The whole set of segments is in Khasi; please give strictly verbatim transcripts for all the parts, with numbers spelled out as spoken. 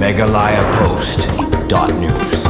Meghalaya Post dot news.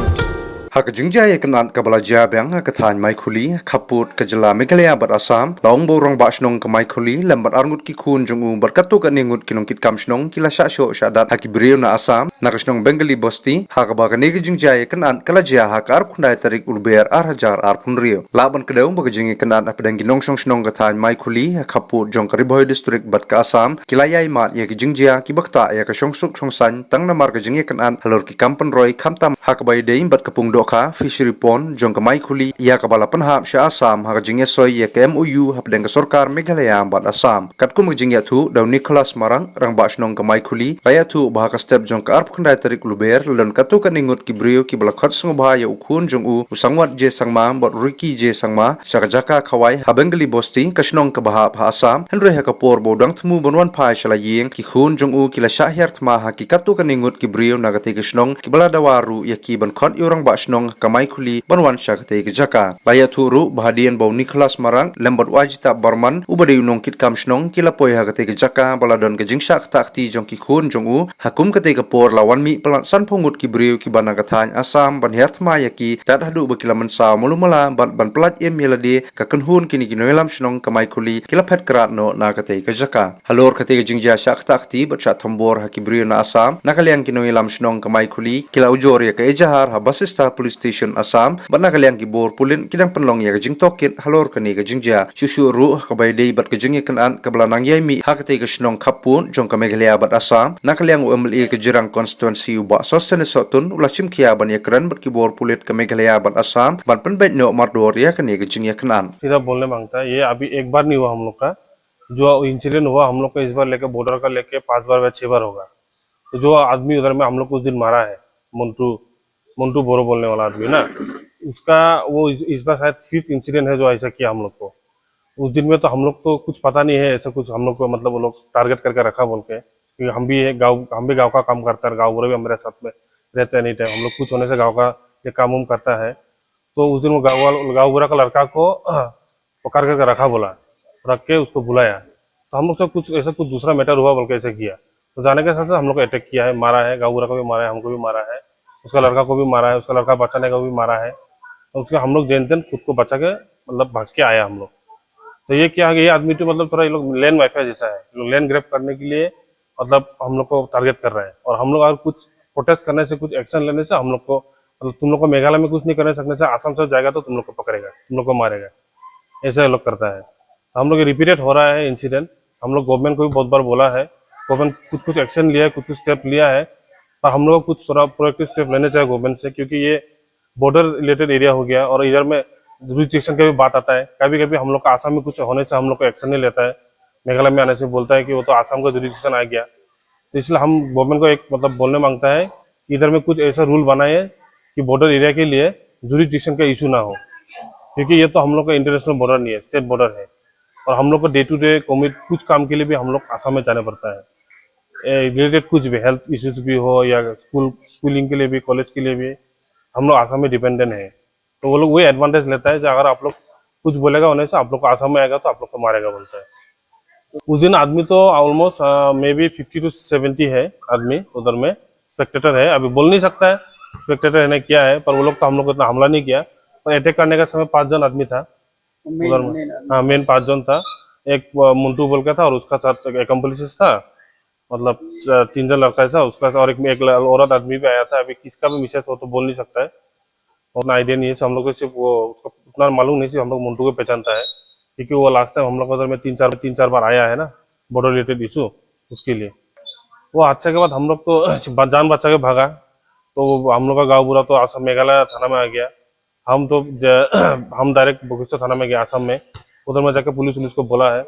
Ha ka jingjia ïakynad kaba la jia biang ha ka thaiñ Maikhuli, khappud ka jylla Meghalaya bad Assam, la ong ba u rangbah shnong ka Maikhuli lem bad arngut ki khun jong u bad katto katne ngut ki nongkitkam shnong ki la shah shoh shah dat ha ki briew na Assam, na ka shnong Bengali Bosti, ha kaba kane ka jingjia ïakynad ka la jia ha ka arphew khyndai tarik u Lber ar hajar arphew hynriew. Lah ban kdew ba ka jingïakynad hapdeng ki nongshong shnong ka thaiñ Maikhuli ha khappud jong ka Ri Bhoi District bad ka Assam ki la ïai mad ïa ka jingjia kiba ktah ïa ka shongsuk shongsaiñ tang namar ka jingïakynad halor ki kam pynroi, khamtam ha kaba ïadei bad ka pung dohkha, fishery pond, jong ka Maikhuli, ïa kaba la pynhap sha Assam ha ka jingïasoi ïa ka M O U hapdeng ka sorkar Meghalaya bad Assam. Katkum ka jingïathuh da u Nicholas Marak, rangbah shnong ka Maikhuli, la ïathuh ba ha ka step jong ka arphew khyndai tarik u Lber la don katto katne ngut ki briew kiba la khot sngewbha ïa u khun jong u, u Sangwat J Sangma bad u Ricky J Sangma, sha ka jaka khawai ha Bengali Bosti, ka shnong kaba hap ha Assam. Hynrei ha ka por ba u dang thmu ban wan phai sha la ïing, ki khun jong u ki la shah hiar thma ha ki katto katne ngut ki briew na katei ka shnong, kiba la dawa ruh ïa ki ban khot ïa u rangbah shnong ka Maikhuli ban wan sha katei ka jaka. La ïathuh ruh ba hadien ba u Nicholas Marak lem bad u Ajita Barman, uba dei u nongkitkam shnong, ki la poi ha katei ka jaka ba la don ka jingshah ktah kti jong ki khun jong u, ha kum katei ka por la wan mih palat sanphew ngut ki briew kiba na ka thaiñ Assam ban hiar thma ïa ki, tad haduh ba ki la mynsaw malu mala bad ban pyllait im ïa lade, ka kynhun kine ki nongïalam shnong ka Maikhuli ki la phet krad noh na katei ka jaka. Halor katei ka jingjia shah ktah kti bad shah thombor ha ki briew na Assam, na ka liang ki nongïalam shnong ka Maikhuli ki la ujor ïa ka ejahar ha Basista Police Station Assam, bad na ka liang ki bor pulit ki dang pynlong ïa ka jingtohkit halor kane ka jingjia. Shuh shuh ruh ha kaba ïadei bad ka jingïakynad kaba la nang ïai mih ha katei ka shnong khappud jong ka Meghalaya bad Assam, na ka liang u M L A ka Jirang Constituency u Bah Sosthenes Sohtun u la shim khia ban ïakren bad ki bor pulit ka Meghalaya bad Assam ban pynbeit noh mardor ïa kane ka jingïakynad. सीधा बोलने मांगता है, ये अभी एक बार नहीं हुआ हम लोग का। जो इंसिडेंट हुआ हम लोग का इस बार लेके, बॉर्डर का लेके पांच बार या छह बार होगा। तो जो आदमी उधर में हम लोग को उस दिन मारा है, मोंटू, मोंटू बोरो बोलने वाला आदमी ना, उसका वो इस, इस बार शायद फिफ्थ इंसिडेंट है जो ऐसा किया हम लोग को। उस दिन में तो हम लोग तो कुछ पता नहीं है ऐसा कुछ हम लोग को, मतलब वो लोग टारगेट करके रखा बोल के, क्योंकि हम भी ये गाँव, हम भी गाँव का काम करता है, गाँव वाले भी हमारे साथ में रहते हैं एनी टाइम। हम लोग कुछ होने से गाँव का ये काम वाम करता है। तो उस दिन वो गाँव वाल-, गाँव बूढ़ा का लड़का को पकड़ करके रखा बोला, रख के उसको बुलाया। तो हम लोग से कुछ ऐसा कुछ दूसरा मैटर हुआ बोल के ऐसे किया। तो जाने के साथ साथ हम लोग को अटैक किया है, मारा है, गाँव बूढ़ा को भी मारा है, हमको भी मारा है, उसका लड़का को भी मारा है, उसका लड़का बचाने को भी मारा है। तो उसके हम लोग जैन तैन खुद को बचा के, मतलब, भाग के आया हम लोग। तो ये क्या है कि ये आदमी तो, मतलब, थोड़ा ये लोग लैंड माफिया जैसा है, ये लोग लैंड ग्रैब करने के लिए, मतलब, हम लोग को टारगेट कर रहा है। और हम लोग अगर कुछ प्रोटेस्ट करने से, कुछ एक्शन लेने से हम लोग को, मतलब, तुम लोग को मेघालय में कुछ नहीं करने सकने से, आसाम से जाएगा तो तुम लोग को पकड़ेगा, तुम लोग को मारेगा, ऐसा ये लोग करता है। तो हम लोग ये रिपीटेड हो रहा है इंसिडेंट। हम लोग गवर्नमेंट को भी बहुत बार बोला है, गवर्नमेंट कुछ कुछ एक्शन लिया है, कुछ कुछ स्टेप लिया है, पर हम लोग को कुछ थोड़ा प्रोएक्टिव स्टेप लेने चाहिए गवर्नमेंट से, क्योंकि ये बॉर्डर रिलेटेड एरिया हो गया और इधर में जुरिस्डिक्शन का भी बात आता है। कभी कभी हम लोग का आसाम में कुछ होने से हम लोग को एक्शन नहीं लेता है, मेघालय में आने से बोलता है कि वो तो आसाम का जुरिस्डिक्शन आ गया। तो इसलिए हम गवर्नमेंट को एक, मतलब, बोलने मांगता है कि इधर में कुछ ऐसा रूल बनाए कि बॉर्डर एरिया के लिए जुरिस्डिक्शन का इशू ना हो, क्योंकि ये तो हम लोग का इंटरनेशनल बॉर्डर नहीं है, स्टेट बॉर्डर है। और हम लोग को डे टू डे कॉमेड कुछ काम के लिए भी हम लोग आसाम में जाना पड़ता है। रिलेटेड कुछ भी, हेल्थ इश्यूज भी हो या स्कूल, स्कूलिंग के लिए भी, कॉलेज के लिए भी हम लोग आसाम में डिपेंडेंट है। तो वो लोग वही एडवांटेज लेता है जो अगर आप लोग कुछ बोलेगा उन्हें से, आप लोग को आसाम में आएगा तो आप लोग को मारेगा बोलता है। उस दिन आदमी तो almost maybe fifty to seventy है आदमी उधर में, स्पेक्टेटर है, अभी बोल नहीं सकता है स्पेक्टेटर है ना क्या है, पर वो लोग तो हम लोग को इतना हमला नहीं किया, पर अटैक करने का समय पाँच जन आदमी था उधर में। हाँ, मेन पाँच जन था। एक, अ, मुंटू बोल के था और उसका साथ एक अकम्प्लिसेस था, मतलब, च-, तीन जन लड़का था उसका, और एक, एक ल-, औरत आदमी भी आया था। अभी किसका भी मिसेस हो तो बोल नहीं सकता है, उतना आइडिया नहीं है। हम लोग को सिर्फ वो, उसको उतना मालूम नहीं, सिर्फ हम लोग मुंटू को पहचानता है, क्योंकि वो लास्ट टाइम हम लोग का उधर में तीन चार, तीन चार बार आया है ना, बॉर्डर रिलेटेड इशू, उसके लिए। वो हादसे के बाद हम लोग तो जान बचा के भागा, तो वो हम लोग का गाँव पूरा तो आसाम मेघालय थाना में आ गया। हम तो ज-, हम डायरेक्ट बोकारो थाना में गए, आसाम में। उधर में जाके पुलिस, पुलिस को बोला है।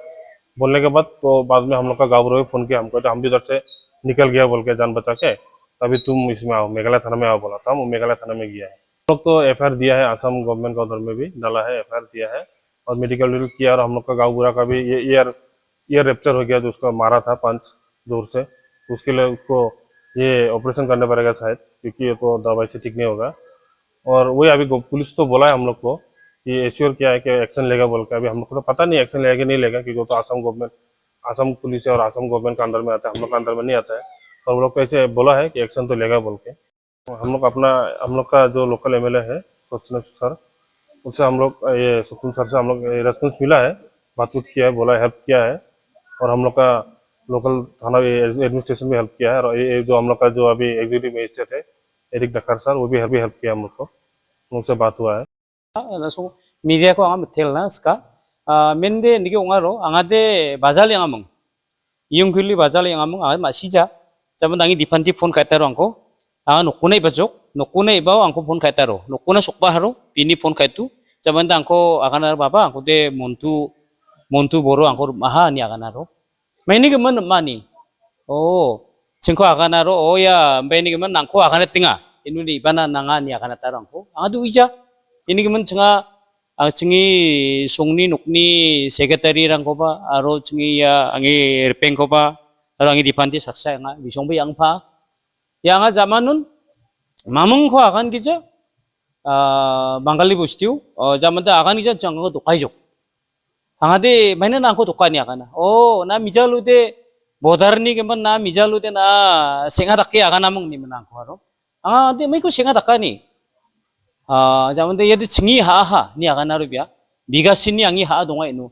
बोलने के बाद तो बाद में हम लोग का गाँव वालों ने फ़ोन किया हमको, तो हम भी उधर से निकल गया बोल के, जान बचा के, तभी तुम इसमें आओ, मेघालय थाना में आओ बोला, तो हम मेघालय थाना में गया है। हम लोग तो एफआईआर दिया है, आसाम गवर्नमेंट का उधर में भी डाला है, एफआईआर दिया है और मेडिकल वेडिकल किया, और हम लोग का गाँव बूढ़ा का भी ये ईयर, ईयर रैप्चर हो गया, जो उसका मारा था पंच जोर से, उसके लिए उसको ये ऑपरेशन करना पड़ेगा शायद, क्योंकि ये तो दवाई से ठीक नहीं होगा। और वही अभी गो-, पुलिस तो बोला है हम लोग को कि एश्योर किया है कि एक्शन लेगा बोल के। अभी हम लोग को तो पता नहीं एक्शन लेगा कि नहीं लेगा, क्योंकि वो तो आसाम गवर्नमेंट, आसाम पुलिस है और आसाम गवर्नमेंट का अंडर में आता है, हम लोग का अंडर में नहीं आता है। और वो लोग को ऐसे बोला है कि एक्शन तो लेगा बोल के। हम लोग अपना, हम लोग का जो लोकल एमएलए है सत्येंद्र सर, उनसे हम लोग, ये सत्येंद्र सर से हम लोग ये रेस्पॉन्स मिला है, बातचीत किया है, बोला, हेल्प किया है। और हम लोग का लोकल थाना एडमिनिस्ट्रेशन भी हेल्प किया है। और ये ये जो हम लोग का जो अभी एग्जीक्यूटिव मजिस्ट्रेट है एरिक डक्कर सर, वो भी हेल्प भी हेल्प किया हम लोग को, उनसे बात हुआ है। Na song media ko anga metel na ska. Mende niki ongaro anga de bazar yang amang. Yung kili bazar yang amang anga masija. Zaman dangi dipanti phone kaitaro angko. Anga nokuna ibajok, nokuna ibao angko phone kaitaro. Nokuna sokba haro, pini phone kaitu. Zaman dangko agana baba angko de montu, montu boro angko maha ni agana ro. Maini ke man mani. Oh, chingko agana ro, oh ya, maini ke man nangko agana tinga. Inu ni bana nanga ni agana taro angko. Anga du ija. Ini ke man chinga, ang chingi songni nokni secretary rang ko ba, aro chingi ya angi repeng ko ba, aro angi dipanti saksa anga bisong bi ang pa. Ya anga zaman nun, mamung ko akan kija, Bangali bustiu, zaman da akan kija chang ko dokai jok. Anga de maina nangko dokai ni akan. Oh, na mijalu de border ni ke man na mijalu de na senga dak ke akan amung ni man nangko aro. Anga de mai ko senga dak ni. Zaman de ya de chingi ha ha ni akan aro bia. Biga sini angi ha dongai nu.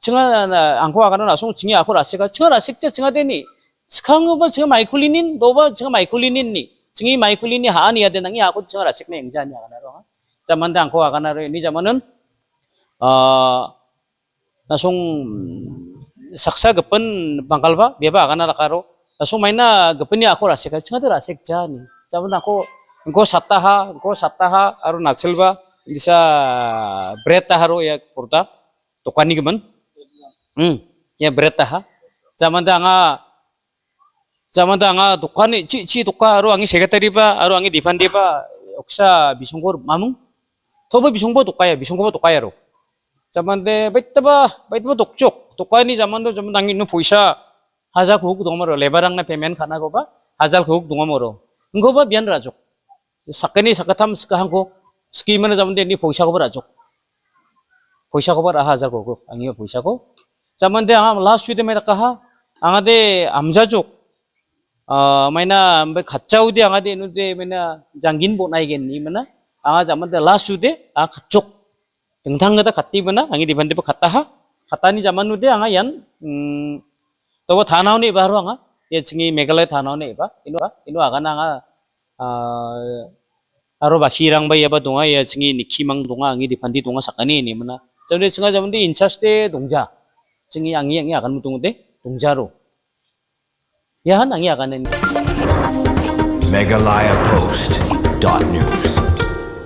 Chinga angko agana na song chingi ako rasik ka, chinga rasik cha chinga deni. Skang ba chinga maikulinin, do ba chinga maikulinin ni. Chingi maikulini ha ani ade nangi ako chinga rasik na engja ni agana ro. Zaman da angko agana ro ini zaman nun. Na song saksa gepen bangkal ba, bia ba agana rakaro. Na song maina gepen ni ako rasik ka, chinga de rasik cha ni. Zaman da angko, angko sataha, angko sataha, aro nasil ba, bisa bereta haro ya purta. Tukani kemen. Hmm. Ya bereta ha. Zaman da anga, zaman da anga tukani chi chi tuka aro angi secretary ba, aro angi dipanti ba, oksa bisongkor mamung. Toba bisongba tukaya, bisongba tukaya ro. Zaman de baita ba, baita ba tukchok. Tukani zaman do zaman dangi nu poisa. Hajar huk dong maro, lebarang na payment kana ko ba, hajar huk dong maro. Ngo ba bian rajok. Sakani sakatam sakahangko, ski mana zaman de ni poisa ko ba rajok. Poisa ko ba raha hajar ko, angi poisa ko. Zaman de anga last week de mai rakaha, anga de amja jok. Maina mbe khachau de anga de nu de maina jangin bo nai gen ni mana. Anga zaman de last week de anga khachok. Tengtang kata khati mana, angi dipanti ba khata ha. Khata ni zaman nu de anga yan, toba thanau ne ba ro anga. Ya chingi Meghalaya thanau ne ba. Ino, ino agana anga, aro ba khirang ba ya ba donga ya chingi nikhimang donga angi dipanti donga sakani ni mana. Zaman de chinga zaman de inchas de dongja. Chingi angi angi akan mutung de dongja ro. Ya han angi akan ni. Meghalaya Post dot news.